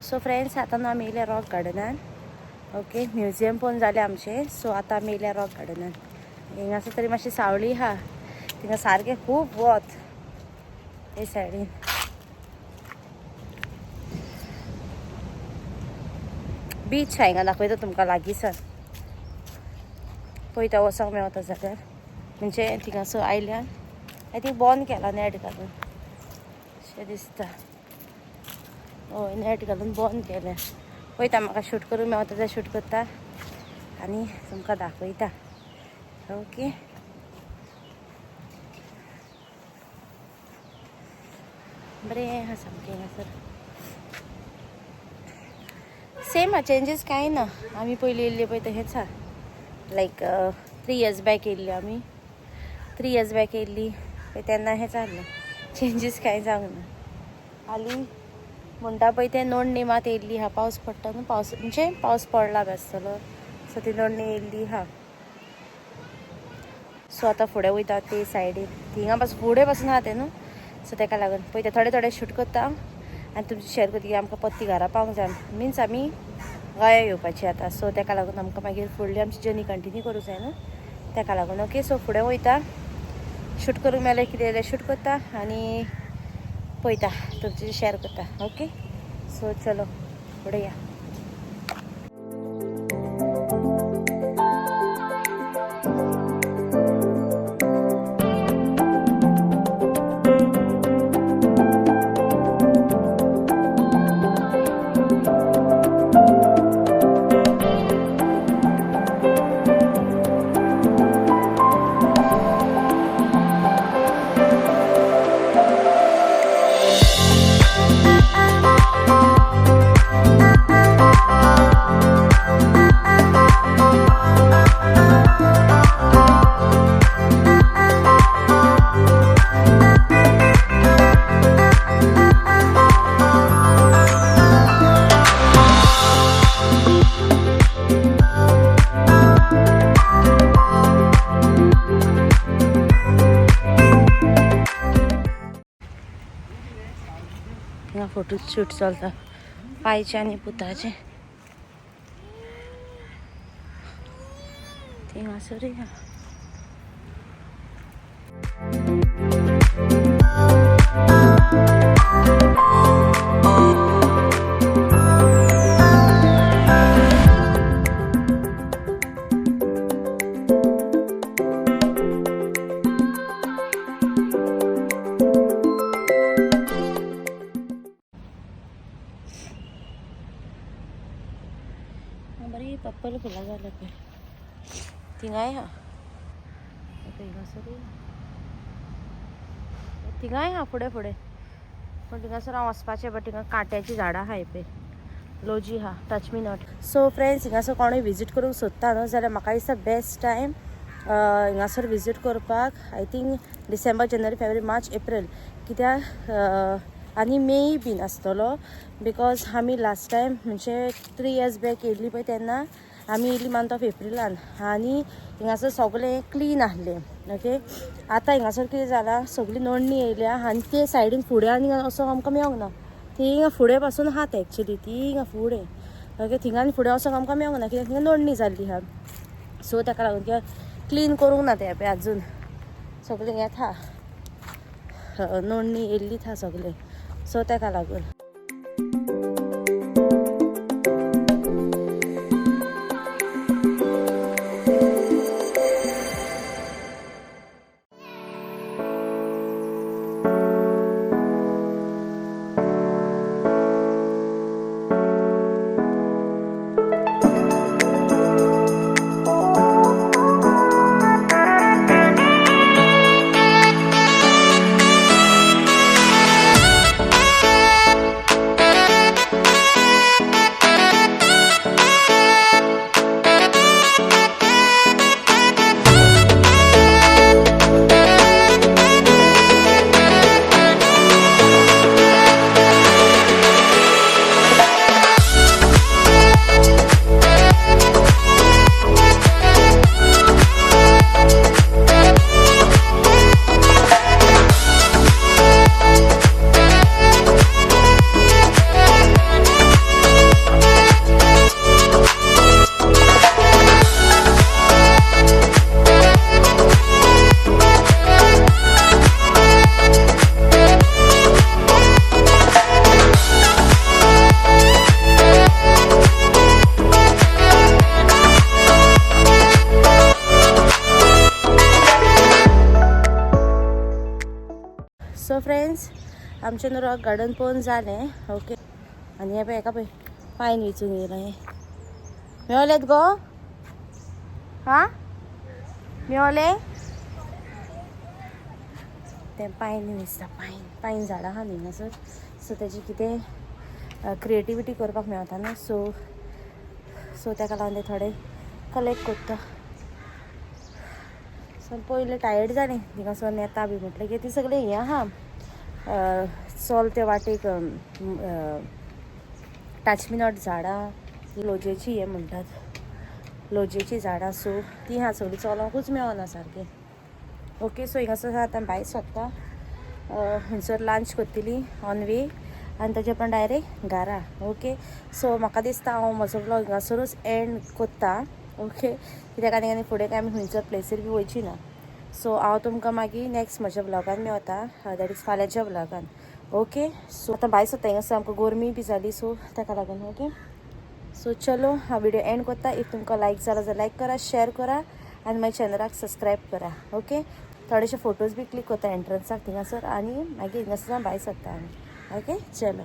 So friends आतां न्हू आमी येयल्या रॉक गार्डनान. ओके, म्युजियम पळोवन जालें आमचें. सो आतां आमी येयल्या रॉक गार्डनान. हिंगासर तरी मातशी सावळी आहा, थिंगा सारकें खूब वत हे सायडीन. बीच आहा हिंगा, दाखयता तुमकां लागींसान. पळयता वचोंक मेवता जाल्यार, म्हणजे थिंगासर आयल्यान I think बंद केला नेट घालून अशें दिसता. हय, नेट घालून बंद केलें. पळयता म्हाका शूट करूंक मेवता जाल्यार शूट करता आनी तुमकां दाखयता. ओके, बरें आहा सामकें हिंगासर. सेम आहा, चेंजीस कांय ना. आमी पयलीं येयल्ले पळय तशेंच आहा. लायक 3 इयर्स बॅक येयल्ली आमी, 3 इयर्स बॅक येयल्ली पळय तेन्ना हें जाल्लें. चेंजीस कांय जावंक ना. हालीं म्हणटा पळय तें नोडणी मात येयल्ली आहा. पावस पडटा न्हू, पावस म्हणजे पावस पडला बी आसतलो, सो ती नोडणी येयल्ली आहा. सो आतां फुडें वयता ते सायडीन, थिंगा पासून फुडें पासून आहा तें न्हू. सो तेका लागून पळयता थोडे थोडे शूट करता आनी तुमचें शेअर करता की आमकां पत्ती घरा पावंक जाय. मिन्स आमी गोंया येवपाची आतां. सो तेका लागून आमकां मागीर फुडली आमची जर्नी कंटिन्यू करूंक जाय न्हू, तेका लागून. ओके, सो फुडें वयता, शूट करूंक मेळ्ळें कितें जाल्यार शूट करता आनी पळयता तुमचे शेअर करता. ओके, सो चलो फुडें या. हिंगा फोटो शूट चलता पायचे आनी पुताचे. थिंगासरूय आहा. बरी पर्पल फुलां जाल्या पळय थिंगाय आहा. हिंगासरूय थिंगाय आहा फुडें फुडें, पूण थिंगासर हांव वचपाचें, बट थिंगा कांट्याचीं झाडां आहाय पळय, लोजी आहा, touch me not. So friends, हिंगासर कोणूय विजीट करूंक सोदता न्हू जाल्यार म्हाका दिसता बेस्ट टायम हिंगासर विजीट करपाक I think December, January, February, March, April, कित्याक आनी मेय बीन आसतलो. Because आमी लास्ट टायम म्हणजे 3 इयर्स बॅक येयल्ली पळय तेन्ना आमी येयली मंथ ऑफ एप्रिलान आनी हिंगासर सगळें क्लीन आसलें. ओके, आतां हिंगासर कितें जालां, सगळी नडणी येयल्या आनी ते सायडीन फुडें आनी वचोंक आमकां मेवंक ना. थिंगा फुडें पासून आहा तें एक्चुली, थिंगा फुडें. ओके, थिंगा आनी फुडें वचोंक आमकां मेवंक ना कित्याक थिंगा नडणी जाल्ली आहा. सो तेका लागून कित्याक क्लीन करूंक ना तें पळय आजून सगळें येता, नडणी येयल्लीच आहा सगळें. सो तेका लागून सो फ्रेंड्स आमचें न्हू रॉक गार्डन पळोवन जालें. ओके आनी हें पळय हेका पळय पायन विचून येयलां हें. मेवलेत गो? हां मेवलें? तें पायन दिसता, पायन पायन झाडां आहा न्ही हांगासर. सो तेजी कितें क्रिएटिविटी करपाक मेळटा न्हू. सो सो तेका लागून ते थोडे कलेक्ट करता. सो पयलें टायर्ड जालें थिंगासोन येता बी म्हटलें की ती सगळीं हें आहा चल ते वाटेक टच मी not झाडां, लोजेची हें म्हणटात लोजेची झाडां. सो ती आहा सगळीं चलोंकूच मेळना सारकें. ओके सो हिंगासर आतां भायर सोदता, हंयसर लंच करतली ऑन वे आनी ताजे पण डायरेक्ट घरा. ओके सो म्हाका दिसता हांव म्हजो ब्लॉग हिंगासरूच एंड कोत्ता. ओके कित्याक आनी आनी फुडें काय आमी खंयसर प्लेसीर बी वयची ना. सो हांव तुमकां मागीर नेक्स्ट म्हज्या ब्लॉगान मेवता, that is फाल्यांच्या ब्लॉगान. ओके सो आतां भायर सोदता, हिंगासर आमकां गोरमी बी जाली सो ताका लागून. ओके सो चलो हांव व्हिडिओ एंड करता. If तुमकां लायक जाला जाल्यार लायक करा, शेअर करा आनी म्हाज्या चॅनलाक सबस्क्रायब करा. ओके थोडेशे फोटोज बी क्लिक करता एंट्रन्साक थिंगासर आनी मागीर हिंगासर भायर सरता आमी. ओके चलो.